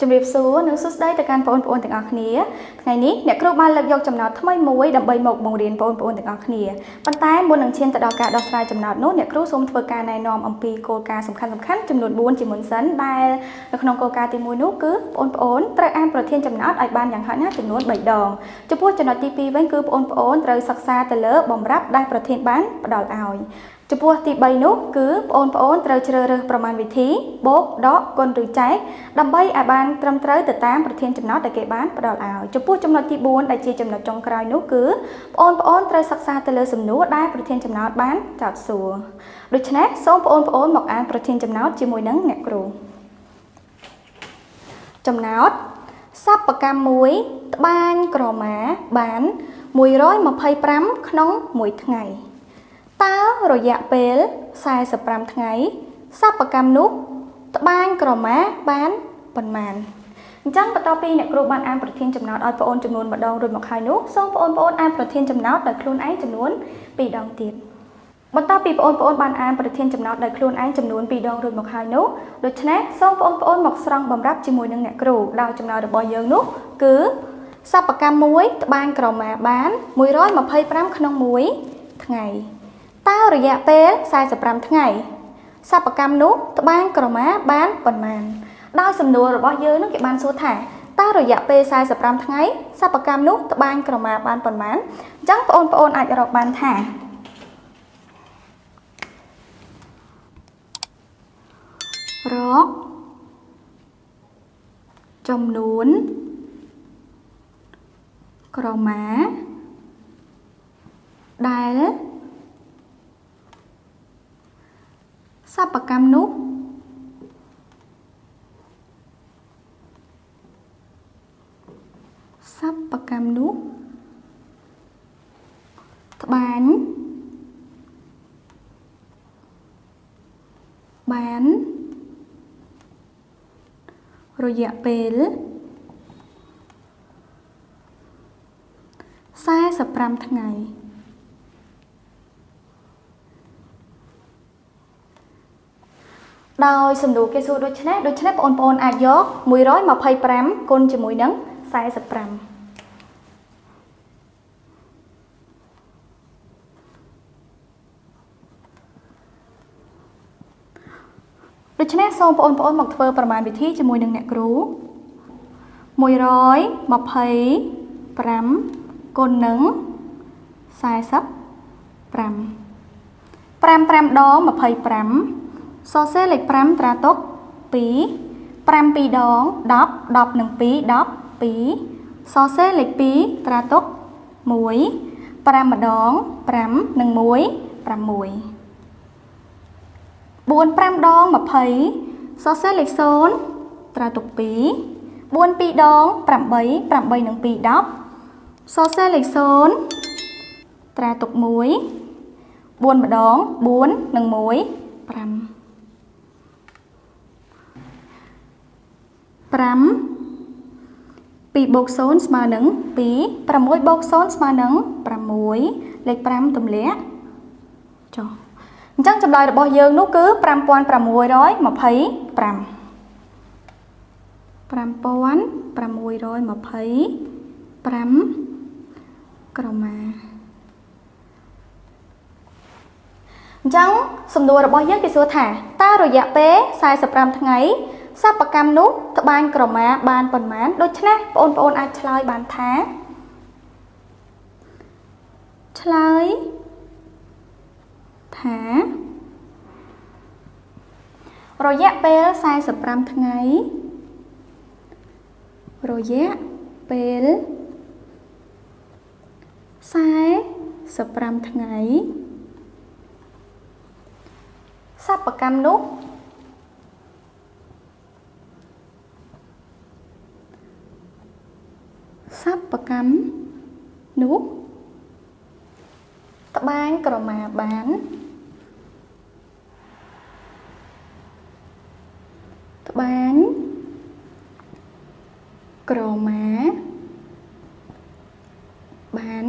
ជំរាបសួរនិងសួស្តីទៅកាន់បងប្អូនទាំងអស់គ្នាថ្ងៃនេះអ្នកគ្រូបានលើកយកចំណោទថ្មីមួយដើម្បីមកបង្រៀនបងប្អូនទាំងអស់គ្នាប៉ុន្តែមុននឹងឈានទៅដល់ការដោះស្រាយចំណោទនោះអ្នកគ្រូសូមធ្វើការណែនាំអំពីគោលការណ៍សំខាន់ៗចំនួន4ជាមុនសិនដែលនៅក្នុងគោលការណ៍ទី1នោះគឺបងប្អូនត្រូវអានប្រធានចំណោទឲ្យបានយ៉ាងហោចណាស់ចំនួន3ដងចំពោះចំណុចទី2វិញគឺបងប្អូនត្រូវសិក្សាទៅលើបំរាប់ដែលប្រធានបានផ្ដល់ឲ្យចំពោះទី3នោះគឺបងប្អូនត្រូវជ្រើសរើសប្រមាណវិធីបូកដកគុណឬចែកដើម្បីឲ្យបានត្រឹមត្រូវទៅតាមប្រធានចំណោទដែលគេបានផ្ដល់ឲ្យចំពោះចំណុចទី4ដែលជាចំណុចចុងក្រោយនោះគឺបងប្អូនត្រូវសិក្សាទៅលើសំណួរដែលប្រធានចំណោទបានចោទសួរដូច្នេះសូមបងប្អូនមកអានប្រធានចំណោទជាមួយនឹងអ្នកគ្រូចំណោទសប្បកម្មមួយត្បាញក្រមាបាន125ក្នុងមួយថ្ងៃតើរយៈពេល45ថ្ងៃសប្បកម្មនោះត្បាញក្រមាបានប៉ុន្មានអញ្ចឹងបន្ទាប់ពីអ្នកគ្រូបានអានប្រធានចំណោទឲ្យបងប្អូនចំនួនម្ដងរួចមកហើយនោះសូមបងប្អូនអានប្រធានចំណោទដោយខ្លួនឯងចំនួន2ដងទៀតបន្ទាប់ពីបងប្អូនបានអានប្រធានចំណោទដោយខ្លួនឯងចំនួន2ដងរួចមកហើយនោះដូច្នេះសូមបងប្អូនមកស្រង់បំរាប់ជាមួយនឹងអ្នកគ្រូដោយចំណោទរបស់យើងនោះគឺសប្បកម្មមួយត្បាញក្រមាបាន125ក្នុងមួយថ្ងៃតើរយៈពេល45ថ្ងៃសប្បកម្មនោះត្បាញក្រមាបានប៉ុន្មានដោយសំណួររបស់យើងនឹងគេបានសួរថាតើរយៈពេល45ថ្ងៃសប្បកម្មនោះត្បាញក្រមាបានប៉ុន្មានអញ្ចឹងបងប្អូនអាចរកបានថារកចំនួនក្រមាដែលសប្បកម្មនោះសប្បកម្មនោះត្បាញបានរយៈពេល45ថ្ងៃដោយសំណួរគេសួរដូច្នេះបងប្អូនអាចយក125គុណជាមួយនឹង45ដូច្នេះសូមបងប្អូនមកធ្វើប្រមាណវិធីជាមួយនឹងអ្នកគ្រូ125គុណនឹង45 5 5ដង25សរសេរលេខ5ត្រាទុក2 5 2ដង10 10និង2 12សរសេរលេខ2ត្រាទុក1 5ម្ដង5និង1 6 4 5ដង20សរសេរលេខ0ត្រាទុក2 4 2ដង8 8និង2 10សរសេរលេខ0ត្រាទុក1 4ម្ដង4និង1 5 5 2បូក0ស្មើនឹង2 6បូក0ស្មើនឹង6លេខ5ទម្លាក់ចុះអញ្ចឹងចម្លើយរបស់យើងនោះគឺ5625 5625ក្រមាអញ្ចឹងសំណួររបស់យើងគេសួរថាតើរយៈពេល45ថ្ងៃសប្បកម្មនោះត្បាញក្រមាបានប៉ុន្មានដូច្នេះបងប្អូនអាចឆ្លើយបានថាឆ្លើយថារយៈពេល45ថ្ងៃរយៈពេល45ថ្ងៃសប្បកម្មនោះសប្បកម្មនោះត្បាញក្រមាបានត្បាញក្រមាបាន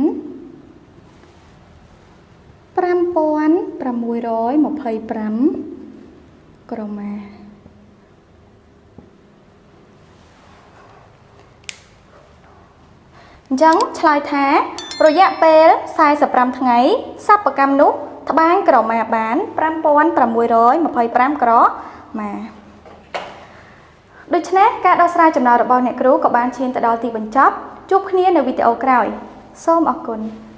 5625ក្រមា អញ្ចឹងឆ្លើយថារយៈពេល45ថ្ងៃសិប្បកម្មនោះត្បាញក្រមាបាន5625ក្រមាដូច្នេះការដោះស្រាយចម្លើយរបស់អ្នកគ្រូក៏បានឈានទៅដល់ទីបញ្ចប់ជួបគ្នានៅវីដេអូក្រោយសូមអរគុណ។